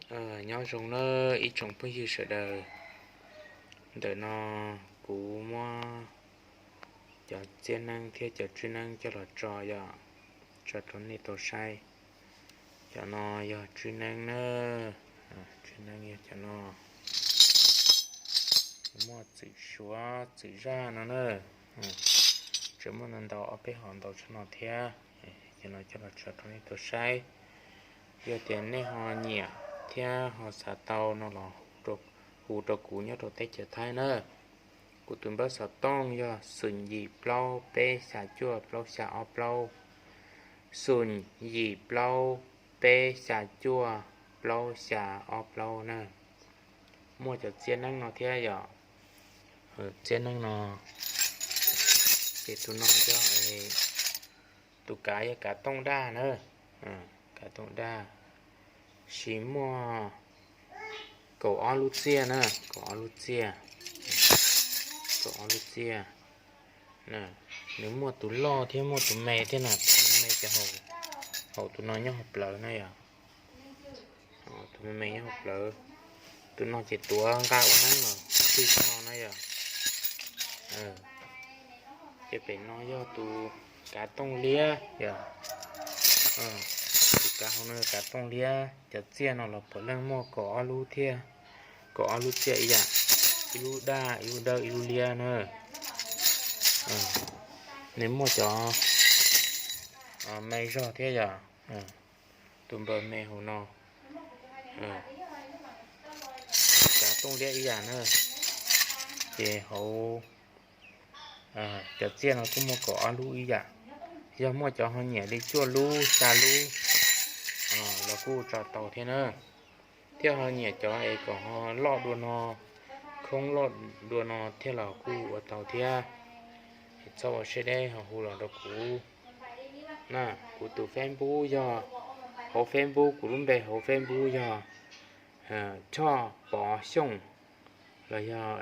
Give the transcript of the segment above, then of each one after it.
Nyob zoo na ib tsoom phooj ywg sawv daws, ntawm no kuv muab cov txiab neeb thiab cov tswb neeb coj los tso yom, tso rau nej tau saib. Cov no yog tswb neeb na, tswb neeb yog cov no, muaj txwm suav txwm zaj no na, tseem muaj ntau ntau ob peb hom ntau tshaj no thiab. Cov no coj los tso rau nej tau saib. Yog tias nej ho nyiam thiab ho xav tau no los hu rau kuv nyob rau teb chaws Thaib na. Kuv tus npawb xov tooj yog xoom yim plaub peb xya cuaj plaub xya ob plaub, xoom yim plaub peb xya cuaj plaub xya ob plaub na. Muaj cov txiab neeb no thiab yom. Txiab neeb no, ces tus no yog, tus kav yog kav tooj daj na, kav tooj daj, sis muaj kaum ob lub txiaj na, kaum ob lub txiaj, kaum ob lub txiaj. Nws muaj tus loj thiab muaj tus me thiab na, tus me ces haum tus no nyob hauv plawv na yom. Tus me me nyob hauv plawv, tus no ces tuav nqa ua neeb los twj no na yom. Ces pem no yog tus kav tooj liab yom. Tus kav hauv no kav tooj liab, cov txiaj no los puav leej muaj kaum ob lub thiab, kaum ob lub txiaj ib yam, ib lub daj ib lub dawb ib lub liab na. Nws muaj cov me zog thiab yom. Tus npawg me hauv no, kav tooj liab ib yam na, ces hauv cov txiaj no kuj muaj kaum ob lub ib yam. Yog muaj cov ho nyiam li cuaj lub xya lub los kuj tso tau thiab na. Thiab ho nyiam cov es kom ho loj dua no, khoob loj dua no thiab los kuj ua tau thiab. Txhob ua siab deb ho hu los rau kuv na. Kuv tus Facebook yog, hauv Facebook kuv lub npe hauv Facebook yog Choj Pov Xyooj los yog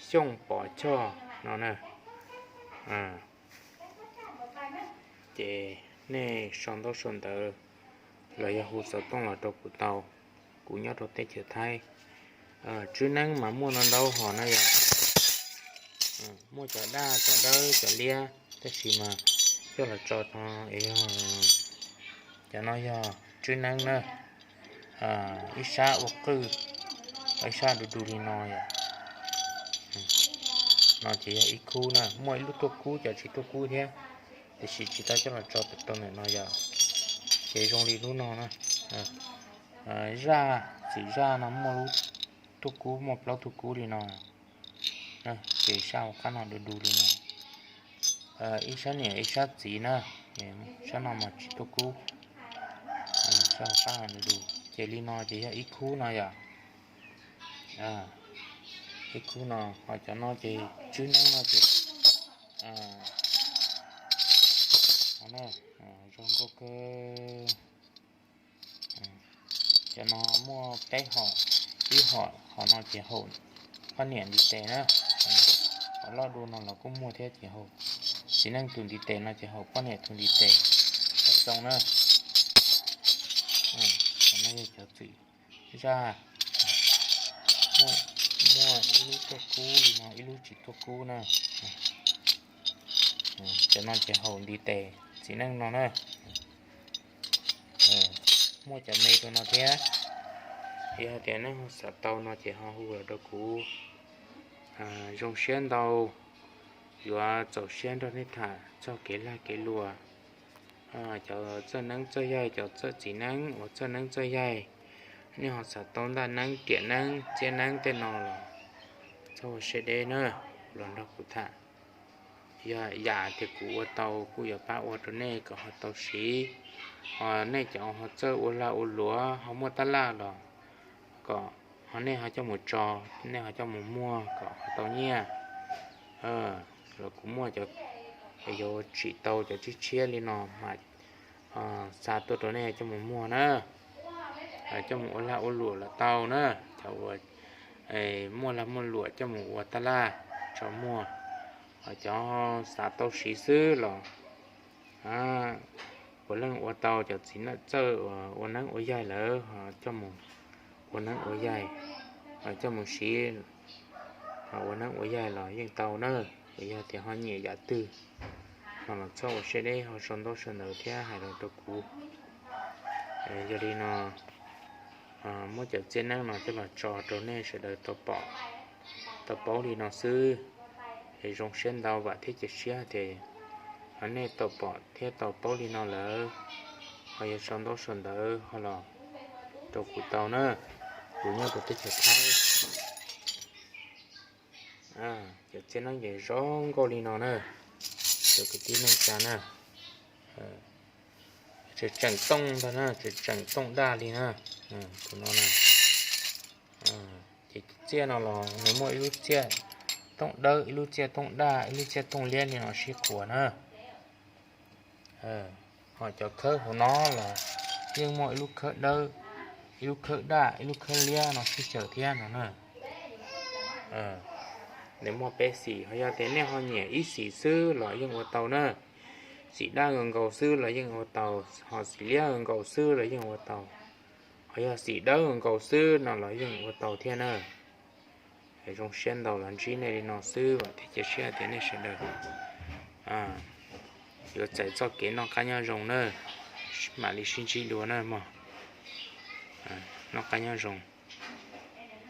Xyooj Pov Choj no na. Ces nej sau ntaub sau ntawv los yog hu xov tooj los rau kuv tau. Kuv nyob rau teb chaws Thaib. Tswb neeb mas muaj no ntau hom na yom. Muaj cov daj cov dawb cov liab, tab sis mas coj los tso no es yog, cov no yog tswb neeb na. Ib sab ua qwj, ib sab du du li no yom. No ces yog ib khub na, muaj ib lub tuaj kub, cov tsis tuaj kub thiab, tiam sis tsis tau coj los tso rau ntawm no yom. Ces zoo li lub no na. Zaj, txwm zaj no muaj lub tuaj kub, muaj plaub tuaj kub li no. Ces sab hauv qab no du du li no. Ib sab niam ib sab txiv na, sab no mas tsis tuaj kub, sab hauv qab no du du. Ces li no ces yog ib khub no yom. Ib khub no, ho cov no ces tswb neeb no ces zoo nkauj kawg. Cov no muaj peb hom, ib hom, hom no ces haum poj niam ntiv tes na, hom loj dua no los kuj muaj thiab ces haum txiv neej tus ntiv tes no ces haum poj niam tus ntiv tes, haum xoo na. Cov no yog cov txwm zaj, muaj ib lub tuaj kub li no, ib lub tsis tuaj kub na. Cov no ces haum ntiv tes txiv neej no na. Muaj cov me rau no thiab. Yog hais tias nej ho xav tau no ces ho hu los rau kuv. Zoo siab ntau, yuav txaus siab nrog nej tham txog kev lag kev luam. Cov txawj neeb txawj yaig, cov txawj txiv neeb uas txawj neeb txawj yaig, nej ho xav tau ntaj neeb riam neeb txiab neeb tej no los txhob ua siab deb na, los nrog kuv tham. Yog yam tias kuv ua tau kuj yuav pab ua rau nej kom ho tau siv. Ho nej cov ho txawj ua lag ua luam ho muaj tab laj los kom ho nej ho coj mus tso, nej ho coj mus muag kom ho tau nyiaj. Los kuv muaj cov yuav tsim tau cov tshiab tshiab li no mas xa tuaj rau nej coj mus muag na, coj mus ua lag ua luam los tau na. Cov uas muaj lag muaj luam coj mus ua tab laj tso muag, ho cov xav tau siv xwb los puav leej ua tau, cov txiv neej txawj ua neeb ua yaig lawm ho coj mus ua neeb ua yaig, coj mus siv ua neeb ua yaig los yeej tau na. Yog tias ho nyiam yam twg no los txhob ua siab deb, ho sau ntaub sau ntawv thiab hais los rau kuv. Yog li no muab cov txiaj neeb no coj los tso rau nej sawv daws tau pom, tau paub li no xwb. Es zoo siab ntau, vam thiab cia siab tias nej tau pom thiab tau paub li no lawm, ho yog sau ntaub sau ntawv ho los rau kuv tau na. Kuv nyob rau teb chaws Thaib. Cov txiaj neeb ces zoo nkauj li no na, cov kwv tij neej tsa na. Tseem tseem tooj ntag na, tseem tseem tooj daj li na. Tus no na, ces txiaj no los nws muaj ib lub txiaj tooj dawb, ib lub txiaj tooj daj, ib lub txiaj tooj liab li no sib qhuas na. Ho cov khawb hauv no los yeej muaj ib lub khawb dawb, ib lub khawb daj, ib lub khawb liab no sib xyaw thiab no na. Nws muaj peb xim, ho yog tias nej ho nyiam ib xim xwb los yeej ua tau na. Xim daj nkaus nkaus xwb los yeej ua tau, ho xim liab nkaus xwb los yeej ua tau, ho yog xim dawb nkaus xwb no los yeej ua tau thiab na. Zoo siab ntau los ntsib nej li no xwb, vam thiab cia siab tias nej sawv daws yuav txais txoj kev noj qab nyob zoo na. Mam li sib ntsib dua na mog. Noj qab nyob zoo.